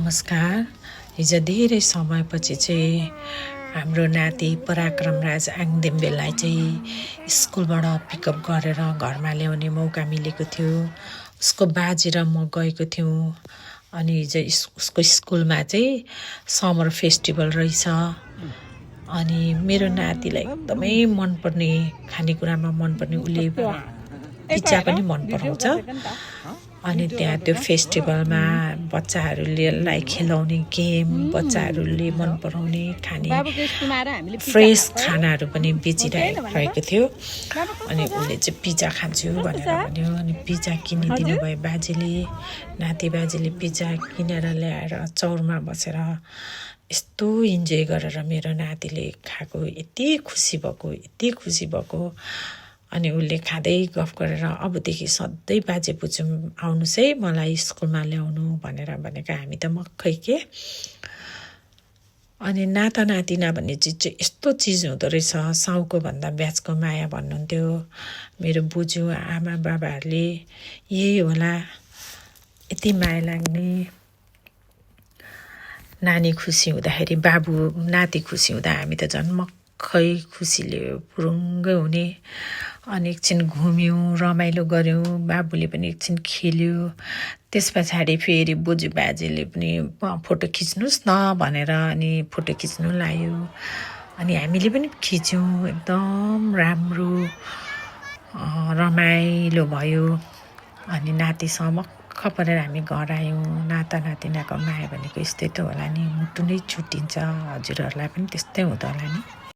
नमस्कार। हिजो धेरै समयपछि चाहिँ हाम्रो नाति पराक्रमराज आङदेम्बेलाई चाहिँ स्कुलबाट पिकअप गरेर घरमा ल्याउने मौका मिलेको थियो। उसको बाजे र म गएको थियौँ। अनि हिजो उसको स्कुलमा चाहिँ समर फेस्टिभल रहेछ। अनि मेरो नातिलाई एकदमै मनपर्ने खानेकुरामा मनपर्ने उसले पिज्जा पनि मन पराउँछ। अनि त्यहाँ त्यो फेस्टिभलमा बच्चाहरूलाई खेलाउने गेम, बच्चाहरूले मन पराउने खाने फ्रेस खानाहरू पनि बेचिरहेको थियो। अनि उसले चाहिँ पिज्जा खान्छु भनेर भन्यो। अनि पिज्जा किनिदिनु भयो बाजेले। नाति बाजेले पिज्जा किनेर ल्याएर चौरमा बसेर यस्तो इन्जोय गरेर मेरो नातिले खाएको, यति खुसी भएको। अनि उसले खाँदै गफ गरेर अबदेखि सधैँ बाजे पुछौँ आउनुहोस् है मलाई स्कुलमा ल्याउनु भनेर भनेको। हामी त मक्खै के। अनि नाता नातिना भन्ने चिज चाहिँ यस्तो चिज हुँदो रहेछ। साउको भन्दा ब्याजको माया भन्नुहुन्थ्यो मेरो बोजू आमा बाबाहरूले। यही होला यति माया लाग्ने। नानी खुसी हुँदाखेरि बाबु नाति खुसी हुँदा हामी त झन् मक्खै खुसीले पुरुङ्गै हुने। अनि एकछिन घुम्यौँ, रमाइलो गऱ्यौँ, बाबुले पनि एकछिन खेल्यो। त्यस पछाडि फेरि बोजू बाजेले पनि फोटो खिच्नुहोस् न भनेर अनि फोटो खिच्नु लायो। अनि हामीले पनि खिच्यौँ। एकदम राम्रो रमाइलो भयो। अनि नातिसँग मक्ख परेर हामी घर आयौँ। नाता नातिनाको माया भनेको यस्तै त होला नि, मुटु नै छुट्टिन्छ। हजुरहरूलाई पनि त्यस्तै हुँदो होला नि।